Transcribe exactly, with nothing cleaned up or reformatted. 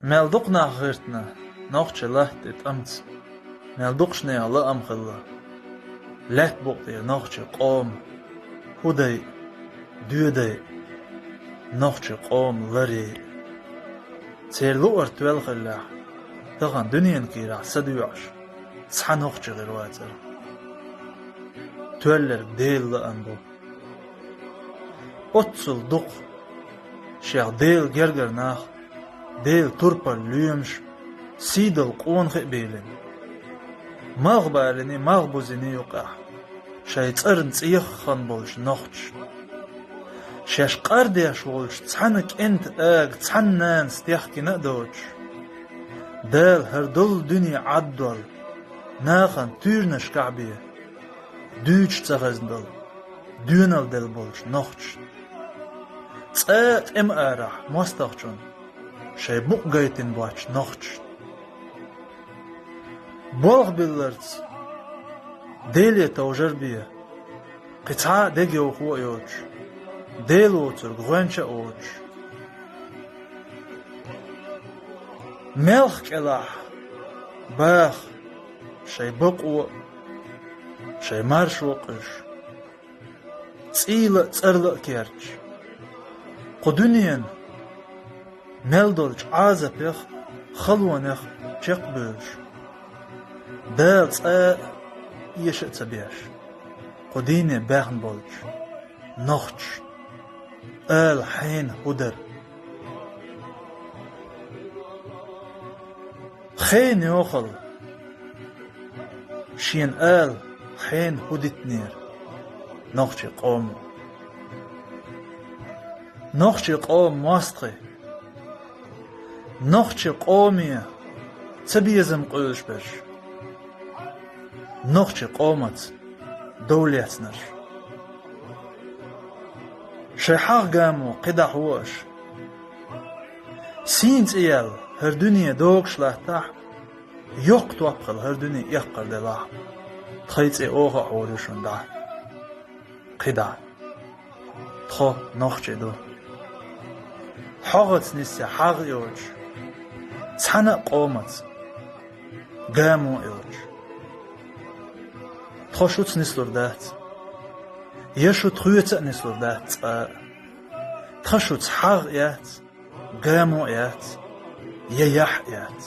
Мел дукха нах гӀиртина нохчийн латта тӀе тӀамца, мел дукхачунна лаам хилла лаьттан букъа тӀера нохчийн къоман хӀу дайа, доьдайа, нохчийн къоман лар яйа. Церан луъург тоьлла хиллехь, тахан дуьненан кийрахь са доьӀуш цхьа нохчи гӀир вацара. Тоьлларг Делан лаам бу. Оццул дукха шех Делан гергара нах, Делан турпал лоьмаш, сий долу къонахий а бийлина, малхбалийний, малхбузийний юкъахь шайн цӀарна цӀех а хан болчу нохчашна, шаьш къардеш волчу цхьана кӀентан ага цхьана нанас техкина а доцуш, Дала хӀара долу дуьне Ӏаддолу, нахана туьйранашкахь бен, дуьйцуш ца хезна долу, доьналла делла болчу нохчашна, цкъа а тӀеман арахь мостагӀчунна шайн букъ гайтина боцчу нохчашна. Болх билларца Деле товжар бен, кхин цхьа а дегайовхо а йоцуш, Дела воцург гӀоьнча а воцуш, мелха кӀелахь баха шайн бакъо а, шайн маршо а къуьйсуш, цӀийла а, цӀарла а керташ, кху дуьненан мел долчу Ӏазапех а, халонех а чекхбуьйлуш, Дала цкъа а эша а ца беш, кху дийне баьхна болчу нохчашна ала хьенан хӀу дара. Хенан йохалла шена ала хьенан хӀу дитинера нохчийн къомо? Нохчийн къоман мостагӀий, нохчийн къоме цабезам къуьйлуш берш, нохчийн къомаца дов лецнарш, шайн хьагӀ-гамо кхидӀа хьош, сийна цӀе яьлла хӀара дуьне догуш латтахь, йоккха топ хилла хӀара дуьне эккхар делахь, тхайн цӀе оха а хьур ю шуна дӀа. КхидӀа. Тхо нохчий ду. ХьогӀаца нисъян хьагӀ а йоцуш, цхьана а къомаца гамо а йоцуш. Тхо шуца нислур дац, я шу тхоьца а нислур дац цкъа а. Тхан шуьца хьагӀ а яц, гамо а яц, я яхь а яц.